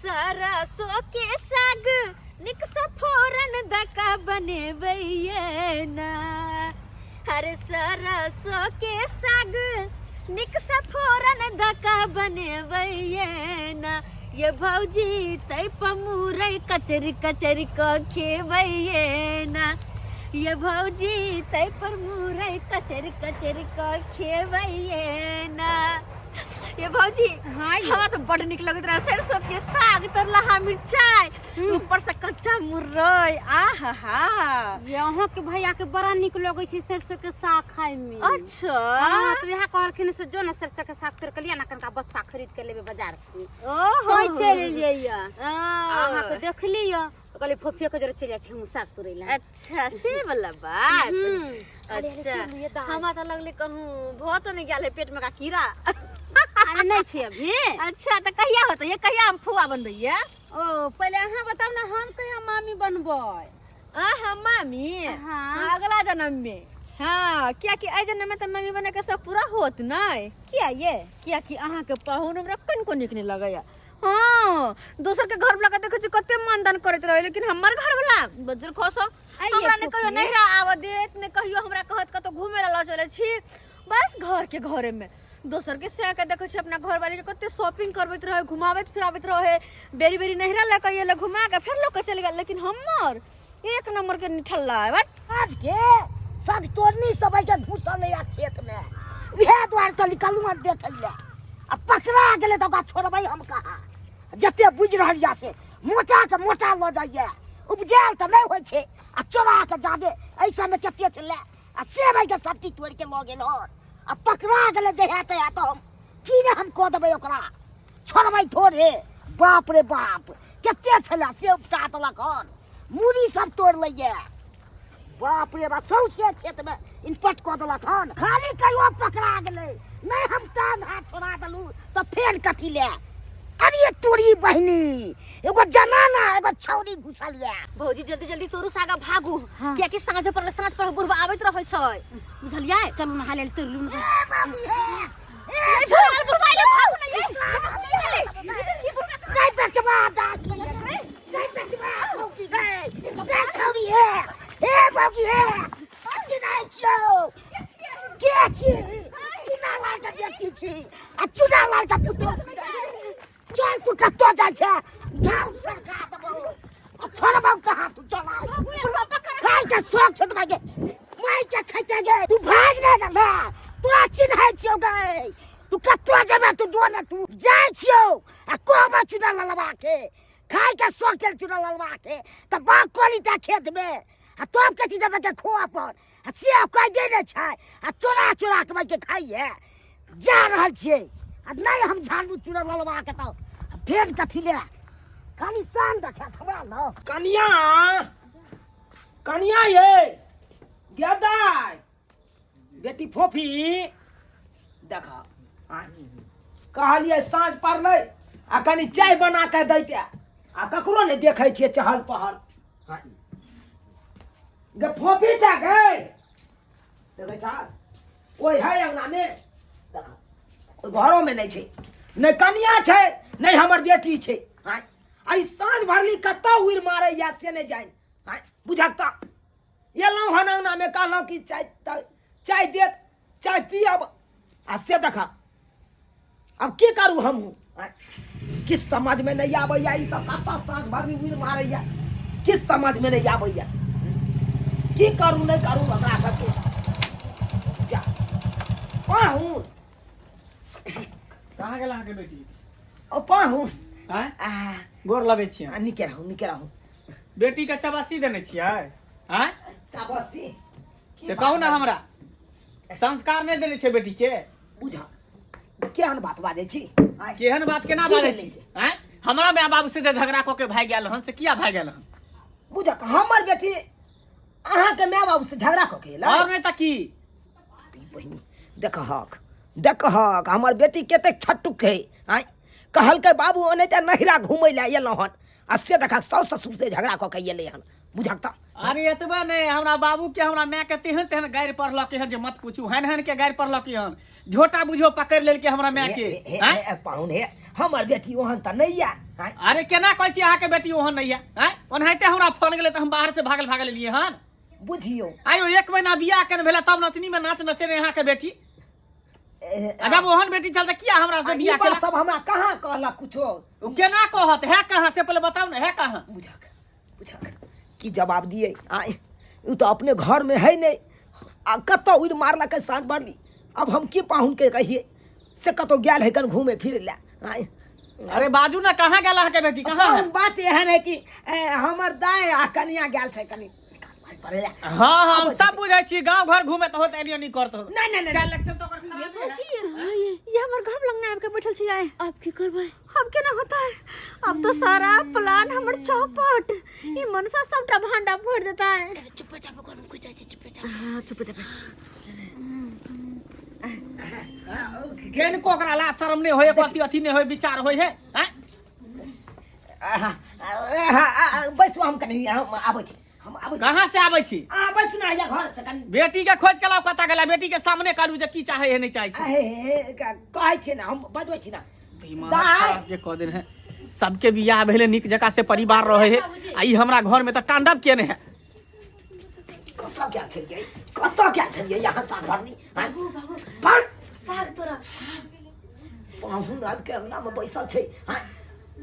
सरसों के साग निक से फोरन दका बनेबै ना। हर सरसों के साग निक से फोरन दका बनेबै ना। ये भौजी तै पमुरै कचरी कचरी क खेबै ना। ये भौजी तै पर मुरै कचरी कचरी क खेबै ना। ये भौजी, हाँ ये। हमरा तो बड़ निक लगैत रहे सरसों के साग तरलाहा मिरचाई, ऊपर से कच्चा मुरई, आहा हा। ये अहाँ के भैया के बड़ा निक लगै छै सरसों के साग खाय में। अच्छा। हाँ, तो इएह कहलखिन से जो ना सरसों के साग तोड़ के लिया ना, कनका बथुआ खरीद के लेबे बाजार से। ओहो। तो चलि एलियै ये। आ। अहाँ के देखली ये तो कहली फोफिया के जरे चलि जाइ छी हम साग तोड़ै ला। अच्छा, से वाला बात। अरे, अरे, अच्छा। तोड़ लिअ दाल। हमरा तऽ लगलै कहूँ भऽ तऽ नहि गेल है पेट में का कीड़ा। अरे नहि छै अभी। अच्छा, तऽ कहिया होतै ये, कहिया हम फुआ बनबै ये? ओ पहिले अहाँ बताउ ने, हम कहिया मामी बनबै? अहाँ मामी? हाँ। अगला जन्म में। हाँ, कियाकि एहि जन्म में तऽ मम्मी बने के सब पूरा होत नहि। किया ये? कियाकि अहाँके पाहुन हमरा कनिको नीक नहि लगैया। हाँ, दोसर के घर वाला के देखै छी कते मानदान करैत रहे, लेकिन हमर घर वाला बज्जर खसो आइए हमरा नहि कहियो फूफी। नैहरा आबऽ देत, नहि कहियो हमरा कहत कतौ घूमे ला लऽ चलै छी, बस घर के घरे में। दोसर के से के देखै छी अपना घर वाली के कते शॉपिंग करबैत रहे, घुमाबैत फिराबैत रहे, बेरी बेरी नैहरा लऽ के अयलै, घुमा के फेर लऽ के चलि गेल, लेकिन हमर एक नंबर के निठल्ला है बट। आज के सग तोड़नी सब के घुसल है खेत में, इहे द्वार तो निकलू हन देखै ले, आ पकड़ा गेलै तऽ ओकरा छोड़बै हम कहाँ? जते बुझि रहल या से मोटा के मोटा लऽ जाइए, उपजायल तऽ नहि होइ छै आ चोरा के जादे एहि सबमे कते छलै आ सेबै के सब्जी तोड़ि के लऽ गेल हन, आ पकड़ा गेलै जहिया तहिया तऽ हम की ने हम कऽ देबै, ओकरा छोड़बै थोड़े। बाप रे बाप, कते छलै से उपटा देलक हन, मूड़ी सब तोड़ि लैए, बाप रे बाप, सौंसे खेतमे इनपट कऽ देलक हन। खाली कहियो पकड़ा गेलै नहि हम टांग हाथ छोड़ा देलहुँ तऽ फेर कथी ले? अरे तोरी बहिनी, एगो जनाना एगो छौरी घुसल ये। भौजी जल्दी जल्दी तोरू सागा भागू। हाँ। कियाकि साँझ पर साँझ पर बुढ़बा आबैत रहै छै, बुझलियै? चलू नहा लेल तोड़ लू। ए बाबी हे, ए छोड़ा बुढ़बा ले, भागू ना ये। गई बेटवा दाई, गई बेटवा भौजी, गई गई छौरी हे, हे भौजी हे, चिन्है छियौ के छी? चुना लाल के बेटी छी आ चुना लाल के पुतोह छी। चल तू कतौ जाइ छै, घाव सरका देबौ आ छोड़बौ कहाँ? तू चल आइ, खाइ के शौक छौ तऽ गे माइ के खैते गे, तू भाग ने गेलै, तोरा चिन्है छियौ गे, तू कतौ जेबे? तू जो ने, तू जाइ छियौ आ कहबौ चुना ललवा के खाइ के शौक छै चुना ललवा के तऽ बाग कऽ लीता खेत में आ तब कथी देबै के खो अपन, आ से कहि दे ने छै आ चोरा चोरा के के खाइए जा रहल छियै आ नहि हम झाड़ू चूड़ा ललवा के तऽ फेर कथी ले खाली शान देखत हमरा न। कनिया, कनिया ये गेदाय बेटी फोफी देख, कहलियै साँझ पड़लै आ कनि चाय बना के दैते आ ककरो नहि देखै छियै चहल पहल। गे फोफी चा गए देखै छा ओहि है अंगना में, देख ओहि घरो में नहि छै, नहि कनिया छै नहि हमर बेटी छै। आँय, एहि साँझ भरली कतऽ उड़ि मारैया से नहि जानि। आँय बुझक तऽ एलहुँ हन अंगनामे, कहलहुँ कि चाय चाय देत, चाय पियब, आ से देख अब की करू हमहूँ? किछु समझमे नहि आबैया, ई सब कतऽ साँझ भरली उड़ि मारैया, किछु समझमे नहि आबैया, की करू नहि करू ओकरा सबके। जा पाहुन। कहाँ गेल अहाँके बेटी? ओ पाहुन। आँय? आ, गोर लगै छियै। आ, नीके रहू, नीके रहू। बेटी के चबासी देने छियै? आँय? चबासी से कहू ने, हमरा संस्कार नहि देने छै बेटी के? बुझ केहन बात बाजै छी? आँय? केहन बात केना की बाजै भेलै छी? आँय, हमरा माय बाबू से जे झगड़ा कऽ के भागि गेल हन से किया भागि गेल हन? बुझ हमर बेटी अहाँके माय बाबू से झगड़ा कऽ के एलै? और नहि तऽ की। ई बहिनी देखहक, देखहक हमर बेटी कतेक छट्टुक है। आँय, कहलकै बाबू ओनाहिते नहिरा घुमै लए एलहुँ हन आ से देखक साउस ससुर से झगड़ा कऽ के एलै हन। बुझक तऽ। अरे एतबे नहि, हमरा बाबू के हमरा माय के तेहन तेहन गारि पढ़लक हन जे मत पूछू, हन हन के गारि पढ़लक हन, झोटा बुझो पकड़ लेलके हमरा माय के। हे, हे, आँय? हे, पाहुन हे, हमर बेटी ओहन तऽ नहि यऽ, आँय? अरे केना कहै छी अहाँके बेटी ओहन नहि यऽ? आँय, ओनाहिते हमरा फोन गेलै तऽ हम बाहर से भागल भागल एलियै हन। बुझियौ। आयो 1 महीना बियाह केने भेलै तब नचनी में नाच नचेने अहाँके बेटी। आ जब ओहन बेटी छल तऽ किया हमरा से आ ई बियाह बात केलक? सब हमरा कहाँ कहलक कुछो? ओ केना कहत? है कहाँ से पहिले बताउ ने, है कहाँ? बुझक बुझक की जवाब दिए? आय उ तऽ अपने घर में है नहीं, आ कतौ उड़ि मारलक साँझ बरली। अब हम की पाहुन के कहिए से कतौ गेल है कन घूमे फिरे ला। आय अरे बाजू ना, कहाँ गेल अहाँके बेटी? कहाँ है? पाहुन, बात एहन है कि हमर दाय आ कनिया गेल छै कनी विकास भाई पढ़े ला। हाँ, हाँ, हम सब बुझै छी, गांव घर घूमे तऽ होत एनी ओनी करत होत। नहीं, नहीं, नहीं, चल, चल, तो ओकर खराब ये है। भौजी, ये हमर घर लग आबि के बैठल छी आइ। अब की करबै? अब केना होता है? अब तो सारा प्लान हमर चौपट, ई मनसा सबटा भांडा फोड़ देता है। चुप चाप घर में घुस जाइ छै, चुप चाप। हाँ, चुप चाप। केन को ओकरा लाज शरम नहीं होय, कथी अथी नहीं होय, विचार होय है? हैं? आहा, आहा, आहा, बैसू, हम कनी, हम आबै छी, हम आबै छी। कहाँ से आबै छी? अहाँ बैसू ना, या घर से कनी। बेटी के खोज के लाउ, कतऽ गेला? बेटी के सामने करू जे की चाहे है नहीं चाहे छै। हे, हे, कहै छी ना, हम बजबै छी ना। दिमाग दाय। खराब जे कऽ देने है। सबके बियाह भेले नीक जकाँ से परिवार रहे है, आ ई हमरा घर में तऽ तांडव केने है। कतऽ गेल छलियै? कतऽ गेल छलियै यहाँ साग भरनी? आँय? पर साग तोरा। पाहुन आबि के अंगना में बैसल छै, आँय?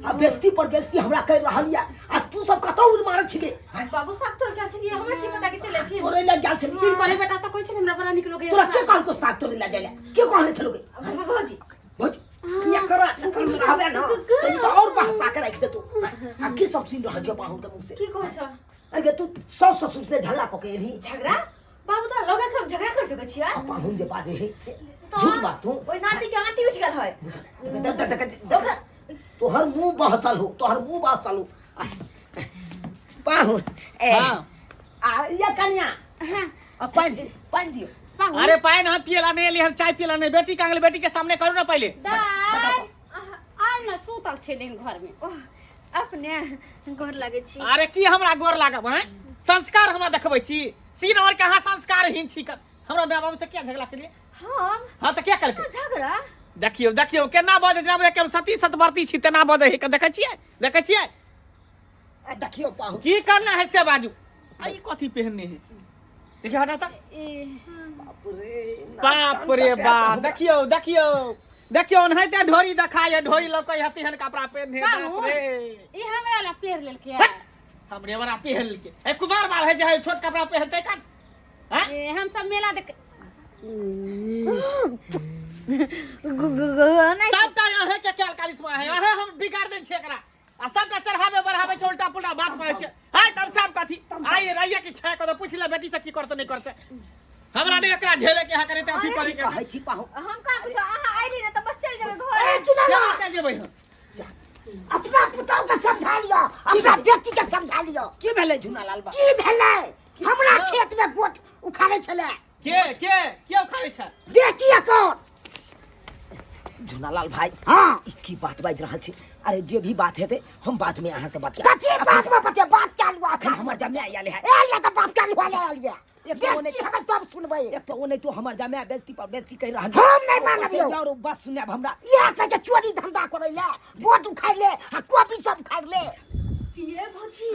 आ बेइज्जती पर बेइज्जती हमरा कहि रहल यऽ, आ तू सब कतऽ उड़ मारै छियै? आँय? बाबू साग तोड़ गेल छलियै, हमरा की पता के चले छी। तोड़ै लए गेल छलियै। किन कहले बेटा तऽ कहै छलै हमरा बड़ा नीक लगैया तोरा के साग। कहलको साग तोड़ै लए जाइ लए? के कहने छलौ गे? भौजी। भौजी, एकरा चक्कर में रहबे ना, तऽ ई तऽ और बहसा के राखि देतौ। आँय? आ की सब सुनि रहल छियौ पाहुन के मुँह से? की कहै छौ? अरे तू साउस ससुर से झगड़ा कऽ के एलही? झगड़ा? बाबू तोरा लगे के हम झगड़ा कर सकै छियै? आ पाहुन जे बाजै है से तऽ झूठ बात तू। ओहि नाती के आंती उठि गेल है। देख, देख, देख, देख, तोहर मुंह बहसल हो, तोहर मुंह बहसल हो। पाहुन, ए, हाँ। आ ये कन्या, हाँ। आ पानि दियौ, पानि दियौ। पाहुन। अरे पानि हम पियला नहीं एली, हम चाय पियला नहीं। बेटी कांगल बेटी के सामने करू ना पहले। दाय, आउ ने, सुतल छै लेकिन घर में। ओह, अपने गोर लागै छी। अरे की हमरा गोर लागब? हैं, संस्कार हमरा देखबै छी? सीन और कहाँ संस्कारहीन छी? हमरा माय बाबू से क्या झगड़ा केलिए हम? हाँ तऽ क्या केलकै? झगड़ा? देखियौ, देखियौ केना बजै, जेना बुझै कि हम सती सतवर्ती छी तेना बजै है। देखै छियै, देखै छियै? आ देखियौ पाहुन। की करना है से बाजू। आ ई कथी पहनने है? देखियौ, हटा तऽ। बाप रे, बाप रे बाप, देखियौ, देखियौ, देखियौ, ओनाहिते ढोरी देखाय, ढोरी लऽ हती हन कपड़ा पहनने। बाप रे, ई हमरा ला पहिर लेलकै है। हमरे वाला पहिर लेलकै। ए कुमार बाल है जे है, छोट कपड़ा पहिरतै कन? हैं? ए, हम सब मेला देख सबटा अहें के कैल कालिस्मा है, अहें हम बिगाड़ दै छियै एकरा, आ सबटा चढ़ाबे बढ़ाबे छै, उल्टा पुल्टा बात कहै छै। हाय तब सब कथी आइ रहिए कि छै कतो पूछ ले बेटी से की करतै नहीं करतै। हमरा नहीं एकरा झेले के है, करे ते अथी करे के। कहै छी पाहुन। हम कहाँ कुछ, अहाँ आइली ने तऽ बस चलि जेबै घर। ए चुना केना चलि जेबै हम? अपना पुतहु के समझा लियो, अपना बेटी के समझा लियो। की भेलै झुनालाल बा? की भेलै? हमरा खेत में गोट उखाड़े छलै। के के के उखाड़े छै? बेटी एकर। झुनालाल भाई, हाँ। ई की बात बाजि रहल छी? अरे जे भी बात हेतै हम बाद में अहाँ से बात कथी बात में बते? बात चालू अखन हमर जमाय आयल है। ए या तऽ बाप चालू वाला आयल ये। एक तो ओने बेइज्जती हमे तब सुनबै। एक तो ओने तो हमर जमाय बेइज्जती पर बेइज्जती कहि रहल। हम नहि मानब यौ। और बस सुनाब हमरा। इएह कहै छै चोरी धंधा करै ले, गोट उखाड़ि ले आ कॉपी सब उखाड़ि ले। ये भौजी,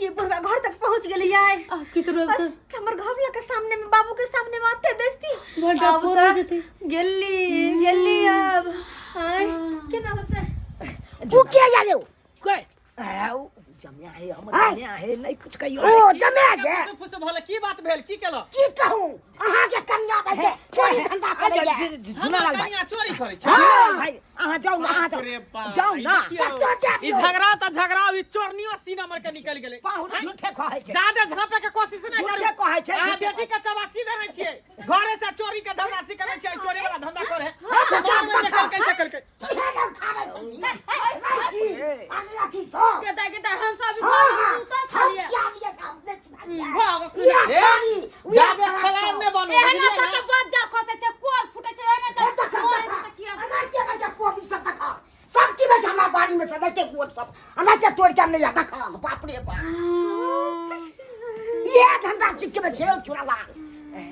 ये बुढ़वा घर तक पहुंच गेली आइ। अब की करबै? बस हमर घर वाला के सामने में, बाबू के सामने में आते बेइज्जती। बड़ अब डर तऽ हो जेतै। गेली, गेली अब। आय केना होतै? उ के आयल यौ? के आ, उ जमाय है, हमर आय। जमाय है, नहीं कुछ कहियो। ओ जमाय गे। फुस फुस भले की बात भेल, की केलक? की कहूं, अहाँ के कन्या भाई के चोरी धंधा करै ये। झुनालाल भाई, कन्या चोरी करै छै। झुनालाल भाई, अहाँ जाउ ना, अहाँ बाप रे जाउ, बाप, जाउ ई ना। देखियौ, कतऽ जायब ई यौ? झगड़ा तऽ झगड़ा, ई चोरनियो सीना मर के निकलि गेलै। पाहुन झूठे कहै छै। जादे झाँपे के कोशिश नहि करू। झूठे कहै छै, अहाँ झूठे। बेटी के चबासी देने छियै, घरे से चोरी के धंधा सिखने छियै, चोरी वाला धंधा करे। हाँ, तऽ मार में जे देखा। केलकै से केलकै। किहे ने उखाड़ै छी? नहि छी, अगला छी सब। के दाय, के दाय, हम सब हाँ, घर में हाँ, सुतल हम छलियै। छियालिए से हम नहि छियालिए। भऽ गेल। इएह ए, साड़ी, उएह जाबे फराक खलान सब। नहि बनू, एहना बुझलियै सबके ने? बज्जर खसै छै, कोर फूटै छै, एहना ए, तऽ देखा, मरै देखा। छै तऽ किया? एनाहिते एनाहिते कोबी सब देखा। सब की रहै छै हमरा बाड़ी में से, एनाहिते गोट सब। एनाहिते तोड़ि के आनलैए, देखा, बाप रे बाप। ये धंधा सिखबै छै चुड़ाला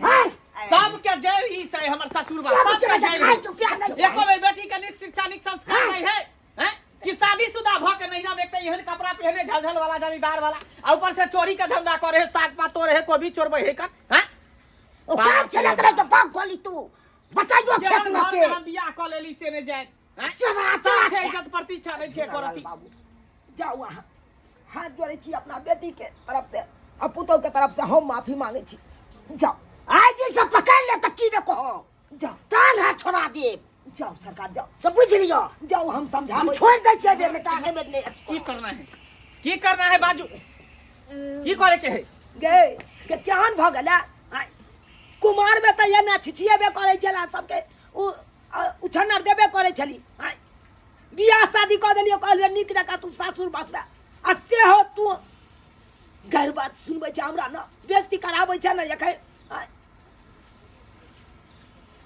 हैं सबके जड़ ई से हमर ससुर बा सबके सबके जड़ जड़ खाय के प्यार नहीं एको बेर बेटी के नीक शिक्षा नीक संस्कार नहीं है हैं कि शादीशुदा भ के नैहरा में एक एहन कपड़ा पहने झलझल वाला जालीदार वाला आ ऊपर से चोरी के धंधा करे है साग पात तोड़े है कोबी चोरबे है कन हैं ओ काम चलत रहे तो बाग खोली तू बचाइयो खेत केहन न घर के में हम बियाह क लेली से नहीं जाए हैं चोरा चोरा साफे इज्जत प्रतिष्ठा नहीं छै करती बाबू जाउ अहाँ हाथ जोड़ै छी अपना बेटी के तरफ से आ पुतोह के तरफ से हम माफी मांगे छी जाओ आइ दिन से पकड़ ले त की न कहो जाओ टांग हाथ छोड़ा देब जाओ सरकार जाओ सब बुझ लियो जाओ हम हम समझाबै छोड़ दै छियै बेर बेटा बेर नहि की करना है की करना है बाजू की करे के है गे के केहन भऽ गेलै आँय, कुमार में तऽ एना छिछिएबे करै छला सबके उ उछन्नर देबे करै छली आँय, बियाह शादी कऽ देलियै कहलियै नीक जकाँ तू सासुर बसबे आ सेहो तू गैर बात सुनबै छै हमरा न बेइज्जती कराबै छै ने एखन आँय,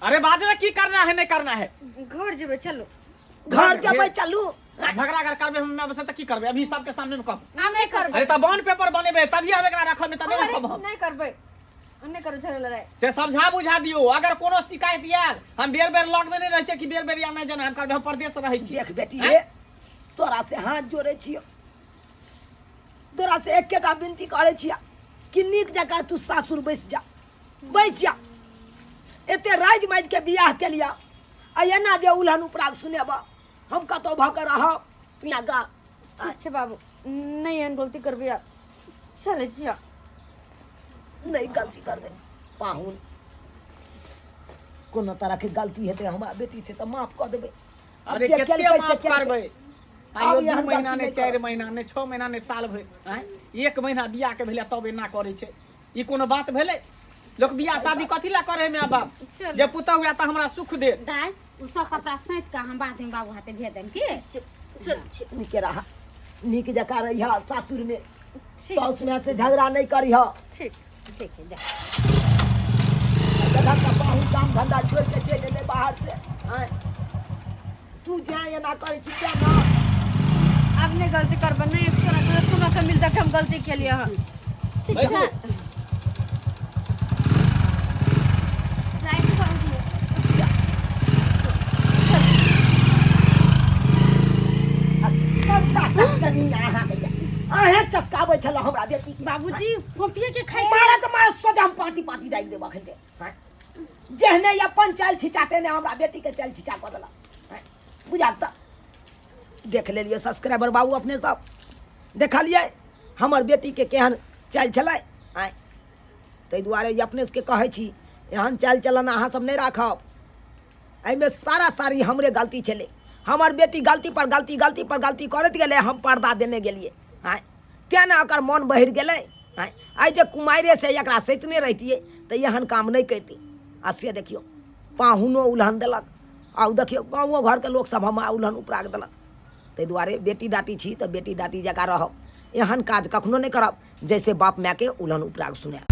अरे बाजू ना की करना है नहीं करना है घर जेबै चलू घर जेबै चलू झगड़ा अगर करबे हम ना बस त की करबे अभी सबके सामने में कहब हम नहीं करबै अरे त बॉन्ड पेपर बनेबे तभी हम एकरा रखब नहीं त नहीं रखब हम नहीं करबै नहीं करू झगड़ा लड़ाई से समझा बुझा दियो अगर कोनो शिकायत आयल हम बेर बेर लग में नहीं रहै छियै कि बेर बेर या नहीं जाना हम करबे हम परदेश रहै छी देख बेटी रे तोरा से हाथ जोड़े छियो तोरा से एकेटा विनती करै छिया कि नीक जकाँ तू सासुर बैस जा बैस जा एते राजि माजि के बियाह केलिया आ एना जे उल्हन उपराग सुनेब हम कतौ भऽ के रहब तू यहाँ गा ठीक छै बाबू नहि एहन गलती करबै आब चलै छी आब। नहि गलती करबै पाहुन कोनो तरहके गलती हेतै हमरा बेटी से तऽ माफ कऽ देबै आब अरे जे कते केलकै से माफ केलकै। करबै आब आइयो दू एहन महीना गलती नहि नहि चारि करब। महीना नहि छओ महीना नहि साल भरि आँय एक महीना बियाह के भेलै तब एना करै छै ई कोनो बात भेलै लोक बियाह शादी कथी ला करे है माय बाप चल। जे पुतहु हुए तऽ हमरा सुख दे दाय उ सब कपड़ा सैंत के हम बाद में बाबू हाथे भेज देम की चल छी नीके रह नीक जकाँ रहिह सासुरमे साउस माय से झगड़ा नहि करिह ठीक ठीक है जा देखा तऽ पाहुन काम धंधा छोड़ि के चलि एलै बाहर से आँय तू जाए एना करै छी किया ना आब नहि गलती करबै नहि तोरा तोरा सुनऽ के मिलतै कि हम गलती केलियै हन ठीक छै बैसू। जाइ छी बाबूजी। आ सबटा चस्कनी अहाँके यऽ। अहें चस्काबै छलहुँ हमरा बेटी के। बाबूजी कॉपिए के खाइ मारे के मारे सोझा हम पाँति पाँति दागि देब अखन के आँय। जेहने अपन चालि छिचा तेहने हमरा बेटी के चालि छिचा कऽ देलक आँय। बुझा तऽ देख लेलियै सब्सक्राइबर बाबू अपने सब देखलियै हमर बेटीके केहन चालि छलै आँय ताहि दुआरे ई अपने सबके कहै छी एहन चालि चलन अहाँ सब नहि राखब एहिमे सारा सारी हमरे गलती छलै हमर बेटी गलती पर गलती गलती पर गलती करैत गेलै हम पर्दा देने गेलियै आँय तेँ ने ओकर मन बहरि गेलै आँय आइ जे कुमारिएसँ एकरा सैतने रहितियै तऽ एहन काम नहि करितै आ से देखियौ पाहुनो उलहन देलक आ ओ देखियौ गाँवो घरके लोकसभ हमरा उलहन उपराग देलक ताहि दुआरे बेटी डाटी छी तऽ बेटी डाटी जकाँ रहब एहन काज कखनो नहि करब जैसे बाप मायके उलहन उपराग सुनायब।